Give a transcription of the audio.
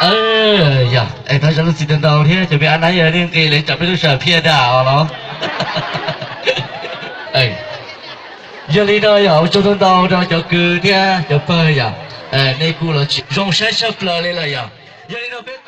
Yog, thov zam lub txim ntau ntau thiab cov me ab nab yog nej nqis lawv tsam peb lub sij hawm phiaj dam os los. Yog li no yog ua tsaug ntau ntau rau cov kwv thiab cov pawg yom, nej kuj los tsis zoo saib tshaj plaws li lawm yom. Yog li no peb